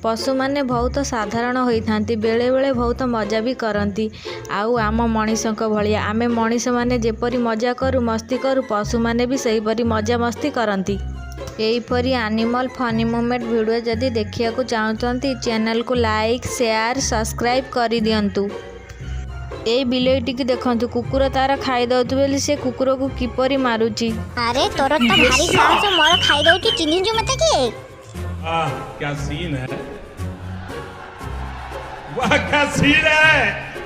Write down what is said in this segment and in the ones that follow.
ପଶୁମାନେ ବହୁତ ସାଧାରଣ ହୋଇଥାନ୍ତି, ବେଳେବେଳେ ବହୁତ ମଜା ବି କରନ୍ତି। ଆଉ ଆମ ମଣିଷଙ୍କ ଭଳିଆ ଆମେ ମଣିଷମାନେ ଯେପରି ମଜା କରୁ, ମସ୍ତି କରୁ, ପଶୁମାନେ ବି ସେହିପରି ମଜା ମସ୍ତି କରନ୍ତି। ଏହିପରି ଆନିମଲ୍ ଫନି ମୁମେଣ୍ଟ ଭିଡ଼ିଓ ଯଦି ଦେଖିବାକୁ ଚାହୁଁଛନ୍ତି, ଚ୍ୟାନେଲକୁ ଲାଇକ୍, ସେୟାର, ସବସ୍କ୍ରାଇବ୍ କରିଦିଅନ୍ତୁ। ଏଇ ବିଲେଇଟିକି ଦେଖନ୍ତୁ, କୁକୁର ତାର ଖାଇଦେଉଛି ବୋଲି ସେ କୁକୁରକୁ କିପରି ମାରୁଛି। ଆରେ, ତୋର ତ ଭାରି ସାହସ, ମୋର ଖାଇଦଉଛି। ଚିହ୍ନିଛୁ ମତେ କିଏ? आह, क्या सीन है! वाह, क्या सीन है!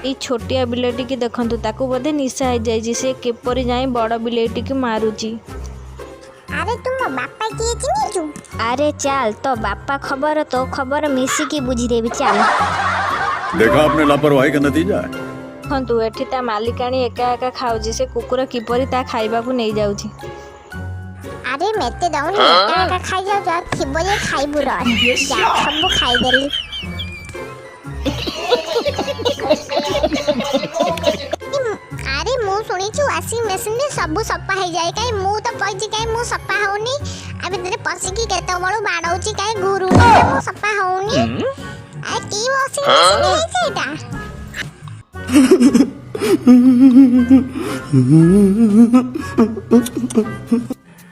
ଏଇ ଛୋଟିଆ ବିଲେଇଟିକି ଦେଖନ୍ତୁ, ତାକୁ ବୋଧେ ନିଶା ହେଇଯାଇଛି। ସେ କିପରି ଯାଇ ବଡ଼ ବିଲେଇଟିକି ମାରୁଛି। ଆରେ, ତୁ ମୋ ବାପା କିଏ ଚିହ୍ନିଛୁ? ଆରେ ଚାଲ, ତୋ ବାପା ଖବର ତୋ ଖବର ମିଶିକି ବୁଝିଦେବି, ଚାଲ। देखा आपने लापरवाही का नतीजा है। ଦେଖନ୍ତୁ, ଏଠି ତା ମାଲିକାଣୀ ଏକା ଏକା ଖାଉଛି, ସେ କୁକୁର କିପରି ତା ଖାଇବାକୁ ନେଇଯାଉଛି। ଆରେ, ମେତେ ଦଉନି, ଏକା ଏକା ଖାଇଯାଉଛ। ଥିବ ଯେ ଖାଇବୁ, ରହ। ଯା, ସବୁ ଖାଇଦେଲି। ଆରେ, ମୁଁ ଶୁଣିଛୁ ୱାସିଂ ମେସିନରେ ସବୁ ସଫା ହେଇଯାଏ। କାଇଁ, ମୁଁ ତ ପଇଛି, କାଇଁ ମୁଁ ସଫା ହଉନି? ଆ ଭିତରେ ପଶିକି କେତେବେଳୁ ବାଡ଼ଉଛି, କାଇଁ ଘୁରୁନି, ମୁଁ ସଫା ହଉନି। ଆରେ, କି ୱାସିଂ ମେସିନ ହେଇଛି ଏଇଟା?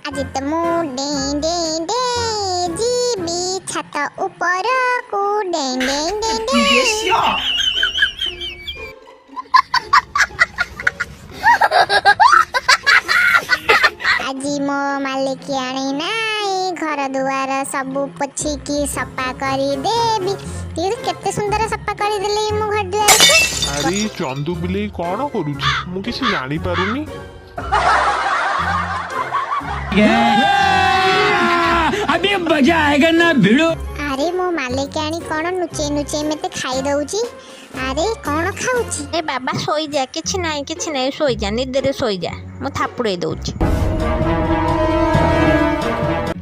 ଆଜି ତ ମୁଁ ଡେଇଁ ଡେଇଁ ଡେଇଁ ଯିବି ଛାତ ଉପରକୁ, ଡେଇଁ ଡେଇଁ ଡେଇଁ ଡେଇଁ। ଆଜି ମୋ ମାଲିକିଆଣି ନାଇଁ, ଘର ଦୁଆର ସବୁ ପୋଛିକି ସଫା କରିଦେବି। ଟିକେ କେତେ ସୁନ୍ଦର ସଫା କରିଦେଲି ମୁଁ ଘର ଦୁଆରକୁ। ଆରେ, ଏଇ ଚନ୍ଦୁ ବିଲେଇ କଣ କରୁଛି? ମୁଁ କିଛି ଜାଣିପାରୁନି। अभी मजा आएगा ना, भिड़ू। ଆରେ, ମୋ ମାଲିକାଣୀ କଣ ନୁଚେଇ ନୁଚେଇ ମତେ ଖାଇ ଦଉଛି? ଆରେ, କଣ ଖାଉଛି? ଏ ବାବା, ଶୋଇଯା, କିଛି ନାହିଁ, କିଛି ନାହିଁ, ଶୋଇଯା, ନିଦରେ ଶୋଇଯା, ମୁଁ ଥାପୁଡ଼େଇ ଦଉଛି।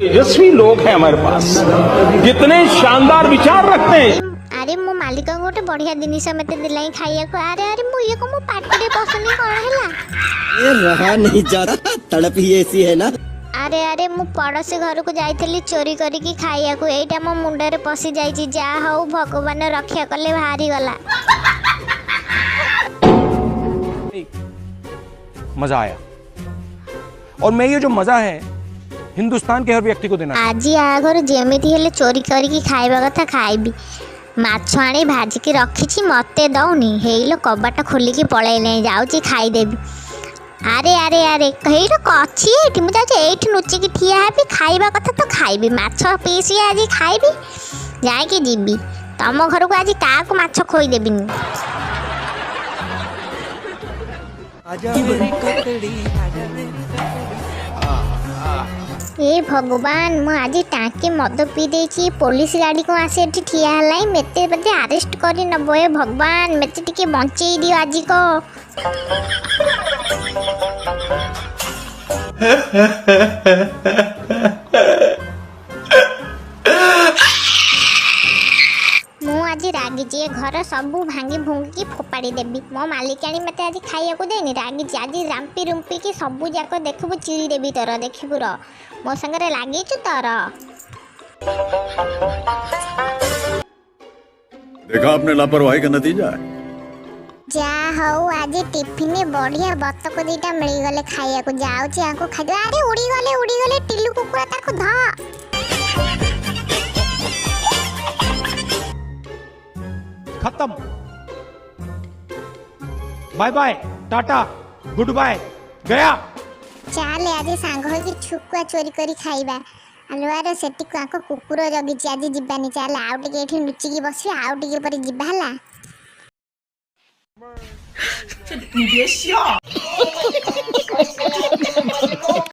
तेजस्वी लोग हैं हमारे पास, कितने शानदार विचार रखते हैं। ଆରେ, ମୋ ମାଲିକ ଗୋଟେ ବଢିଆ ଜିନିଷ ମତେ ଦେଲାଇଁ ଖାଇବାକୁ। ଆରେ ଆରେ, ମୁଁ ଇଏ କଣ ମୋ ପାଟିରେ ପଶୁନି, କଣ ହେଲା? ये रहा नहीं जाता, तड़प ही ऐसी है ना। ଆରେ ଆରେ, ମୁଁ ପଡ଼ୋଶୀ ଘରକୁ ଯାଇଥିଲି ଚୋରି କରିକି ଖାଇବାକୁ, ଏଇଟା ମୋ ମୁଣ୍ଡରେ ପଶି ଯାଇଛି। ଯାହା ହଉ, ଭଗବାନ ରକ୍ଷା କଲେ, ବାହାରିଗଲା। मजा आया और मैं ये जो मजा है, हिंदुस्तान के हर व्यक्ति को देना ଆଜି ଆ ଘରୁ ଯେମିତି ହେଲେ ଚୋରି କରିକି ଖାଇବା କଥା ଖାଇବି। ମାଛ ଆଣି ଭାଜିକି ରଖିଛି, ମତେ ଦଉନି। ହେଇଲୋ, କବାଟ ଖୋଲିକି ପଳେଇଲାଣି, ଯାଉଛି ଖାଇଦେବି। ଆରେ ଆରେ ଆରେ, ହେଇଲୋ, ଅଛି ଏଇଠି। ମୁଁ ଯାଉଛି, ଏଇଠି ଲୁଚିକି ଠିଆ ହେବି। ଖାଇବା କଥା ତ ଖାଇବି, ମାଛ ପିସ୍ ଆଜି ଖାଇବି। ଯାଇକି ଯିବି ତମ ଘରକୁ, ଆଜି କାହାକୁ ମାଛ ଖୋଇଦେବିନି। ଏ ଭଗବାନ, ମୁଁ ଆଜି ଟାଙ୍କି ମଦ ପିଇ ଦେଇଛି। ପୋଲିସ ଗାଡ଼ି କଣ ଆସି ଏଠି ଠିଆ ହେଲାଣି? ମତେ ବୋଧେ ଆରେଷ୍ଟ କରି ନବ। ଏ ଭଗବାନ, ମତେ ଟିକେ ବଞ୍ଚେଇ ଦିଅ ଆଜି କ। ମୁଁ ଆଜି ରାଗିଛି, ଏ ଘର ସବୁ ଭାଙ୍ଗି ଭୁଙ୍ଗିକି ଫୋପାଡ଼ି ଦେବି। ମୋ ମାଲିକାଣୀ ମତେ ଆଜି ଖାଇବାକୁ ଦେଇନି, ରାଗିଛି। ଆଜି ରାମ୍ପି ରୁମ୍ପିକି ସବୁ ଯାକ ଦେଖିବୁ, ଚିରି ଦେବି ତୋର, ଦେଖିବୁ ର। ମୋ ସାଙ୍ଗରେ ଲାଗିଛୁ ତୋର। देखा आपने लापरवाही का नतीजा है। ଯା ହଉ, ଆଜି ଟିଫିନ ବଢିଆ ବତକ ଦିଟା ମିଳିଗଲେ ଖାଇବାକୁ। ଯାଉଛି ଆଙ୍କୁ ଖାଇଦେବା। ଆରେ, ଉଡ଼ିଗଲେ ଉଡ଼ିଗଲେ, ଟିଲୁ କୁକୁର, ତାକୁ ଧ। खत्म, bye bye, tata, goodbye, गया। ଚାଲେ, ଆଜି ସାଙ୍ଗ ହେଇକି ଛୁକୁଆ ଚୋରି କରି ଖାଇବା। ଆଲୁଆର ସେଠି ଆଙ୍କ କୁକୁର ଜଗିଛି, ଆଜି ଯିବାନି। ଚାଲେ, ଆଉ ଟିକେ ଏଠି ଲୁଚିକି ବସିବା, ଆଉ ଟିକେ ପରେ ଯିବା, ହେଲା। 你别笑。